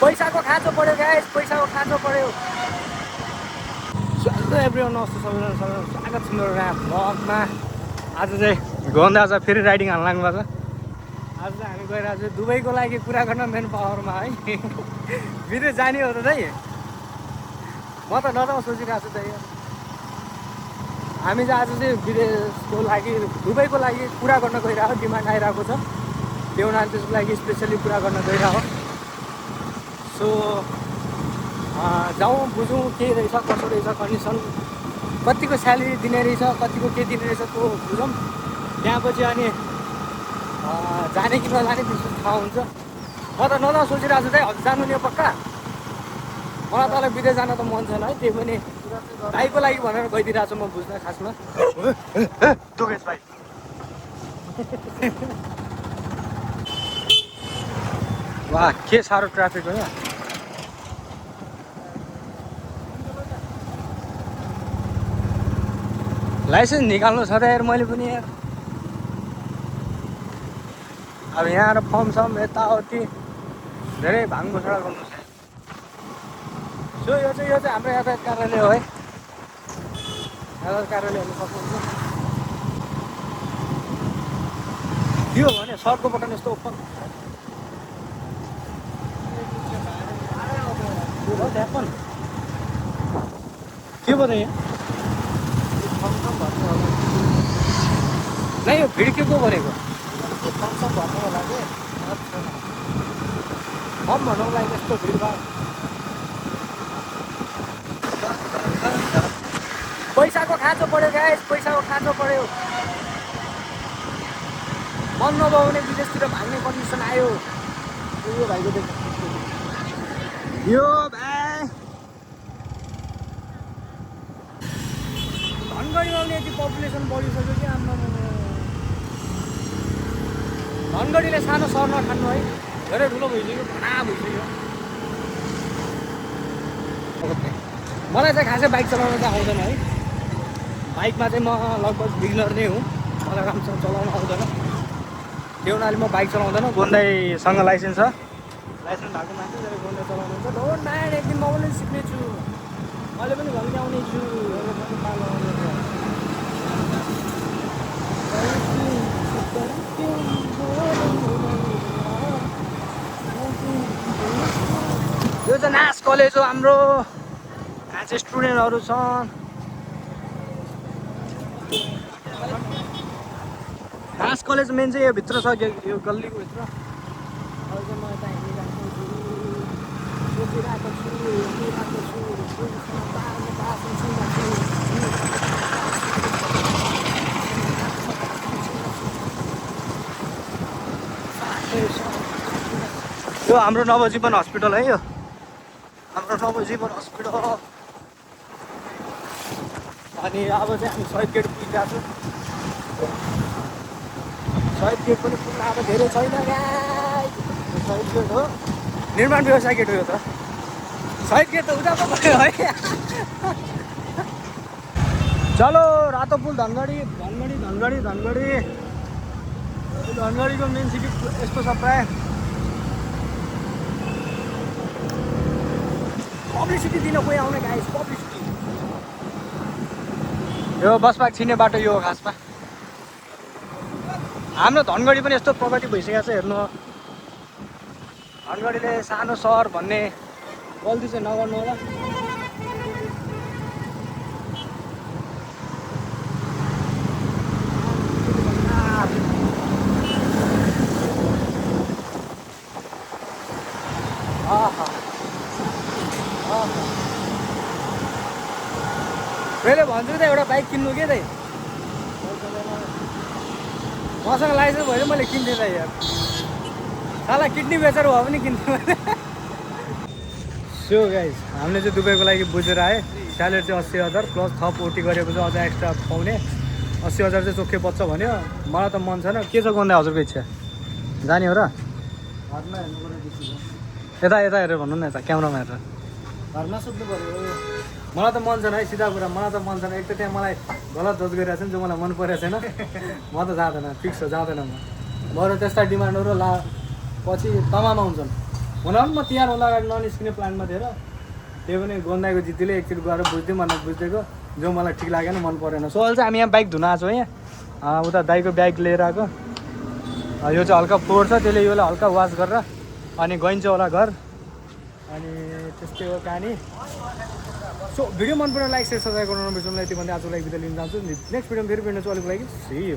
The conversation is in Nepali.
पैसाको खाँचो पऱ्यो गाइस, पैसाको खाँचो पऱ्यो। हेलो एभ्रिवान, नमस्ते सबैजना, स्वागत छ मेरो नयाँ भ्लगमा। आज चाहिँ गोन्दा छ, फेरि राइडिङ हाल्नु लाग्नु भएको छ। आज चाहिँ हामी गइरहेको छौँ दुबईको लागि कुरा गर्न मेन पावरमा है। भिडियो जाने हो त दाइ, म त नजाउँ सोचिरहेको छु दाइ। हामी चाहिँ आज चाहिँ विदेशको लागि दुबईको लागि कुरा गर्न गइरहेको, डिमान्ड आइरहेको छ, त्यो हुनाले त्यसको लागि स्पेसली कुरा गर्न गइरहेको। सो जाउँ, बुझौँ के रहेछ, कसो रहेछ कन्डिसन, कतिको स्यालेरी दिने रहेछ, कतिको के दिने रहेछ त्यो बुझौँ। त्यहाँपछि अनि जाने कि नजाने त्यस्तो थाहा हुन्छ। म त नजाउँ सोचिरहेको छु दाइ, जानु नि पक्का। मलाई तल विदेश जान त मन छैन है, त्यही पनि भाइको लागि भनेर गइदिरहेको छु म बुझ्न खासमा। भाइ वाह के साह्रो ट्राफिक हो यहाँ। लाइसेन्स निकाल्नु छ त यार मैले पनि यार। अब यहाँ आएर फर्म सम यताउति धेरै भाङभुसडा गर्नु छ। सो यो चाहिँ हाम्रो यातायात कार्यालय हो है, यातायात कार्यालय हेर्नु सक्नुहुन्छ। यो भने सर्टको बटन यस्तो ओपन के भयो यहाँ नै, यो भिड के को भनेको फर्म भन्नुको लागि, फर्म भन्नुको लागि यस्तो भिडभाड। पैसाको खाँचो पऱ्यो गाइस, पैसाको खाँचो पऱ्यो। मन नभउने विदेशतिर भाग्ने कन्डिसन आयो। यो भाइको देख, यो भाइ धनगढीमा पनि यति पपुलेसन बढिसक्यो कि आम्मा। धनगढीले सानो सहर नठान्नु है, धेरै ठुलो भइसक्यो, भना भइसक्यो। मलाई चाहिँ खासै बाइक चलाउन चाहिँ आउँदैन है। बाइकमा चाहिँ म लगभग बिगिनर नै हुँ, मलाई राम्रोसँग चलाउन आउँदैन। त्यो हुनाले म बाइक चलाउँदैन। गोन्दाईसँग लाइसेन्स छ, लाइसेन्स भएको मान्छे जहिले गोन्दा चलाउनुहुन्छ। डोन्ट माइन्ड, एक दिन म पनि सिक्नेछु, मैले पनि घुम्न आउनेछु। यो चाहिँ नास कलेज हो हाम्रो, यहाँ चाहिँ स्टुडेन्टहरू छन्। नास कलेज मेन चाहिँ यो भित्र छ, यो गल्लीको भित्र। अहिले चाहिँ म यता हिँडिरहेको छु। यो हाम्रो नवजीवन हस्पिटल है, यो हाम्रो नवजीवन हस्पिटल। अनि अब चाहिँ हामी शहीद गेट पुगिरहेको छौँ। शहीद गेट पनि पुग्न अब धेरै छैन गाइस। शहीद गेट हो, निर्माण व्यवसाय गेट हो यो त। शहीद गेट त उता पो भयो है। चलो रातो पुल धनगढी धनगढी धनगढी धनगढी धनगढीको मेन सिटी यस्तो छ प्रायः। पब्लिसिटी दिन कोही आउने गाइस, पब्लिसिटी। यो बसपार्क छिर्ने बाटो यो हो खासमा। हाम्रो धनगढी पनि यस्तो प्रगति भइसकेको छ हेर्नु। धनगढीले सानो सहर भन्ने गल्ती चाहिँ नगर्नु होला। मैले भन्छु त एउटा बाइक किन्नु के दाइ, मसँग लाइसेन्स भयो मैले किन्थेँ दाइ यार। साला किडनी बेचेर भए पनि किन्थेँ मैले। सो गाइस हामीले चाहिँ दुबईको लागि बुझेर आएँ। स्यालेरी चाहिँ 80,000 प्लस थप ओटी गरेको चाहिँ अझ एक्स्ट्रा पाउने। 80,000 चाहिँ चोखे बच्छ भन्यो। मलाई त मन छैन। के छ गर्दा हजुरको इच्छा जाने हो र? घरमा हेर्नु पर्यो, यता यता हेरेर भन्नु न, यता क्यामेरामा हेरेर घरमा सुत्नु पर्यो। मलाई त मन छैन है, सिधा कुरा मलाई त मन छैन। एक त त्यहाँ मलाई गलत जज गरिरहेको छ नि, जो मलाई मन परेको छैन। म त जाँदैन, फिक्स हो, जाँदैन म। बरु त्यस्ता डिमान्डहरू पछि तमाम आउँछन्। हुन पनि म तिहारभन्दा अगाडि ननिस्किने प्लानमा थिएँ र त्यही पनि गन्दाको जित्तीले एकचोटि गएर बुझ्दै मलाई बुझिदिएको जो मलाई ठिक लागेन मन परेन। सो अहिले चाहिँ हामी यहाँ बाइक धुन आएको छौँ यहाँ उता दाइको ब्याग लिएर आएको यो चाहिँ हल्का फोहोर छ त्यसले योलाई हल्का वास गरेर अनि गइन्छ होला घर अनि त्यस्तै हो कहानी। सो भिडियो मन परेर लाइक सेयर सब्सक्राइब गर्नु नबिर्सनु। यति भन्दै आजको लागि बिदा लिन चाहन्छु। नेक्स्ट भिडियोमा फेरि भेट्नेछु अहिलेको लागि सी यू।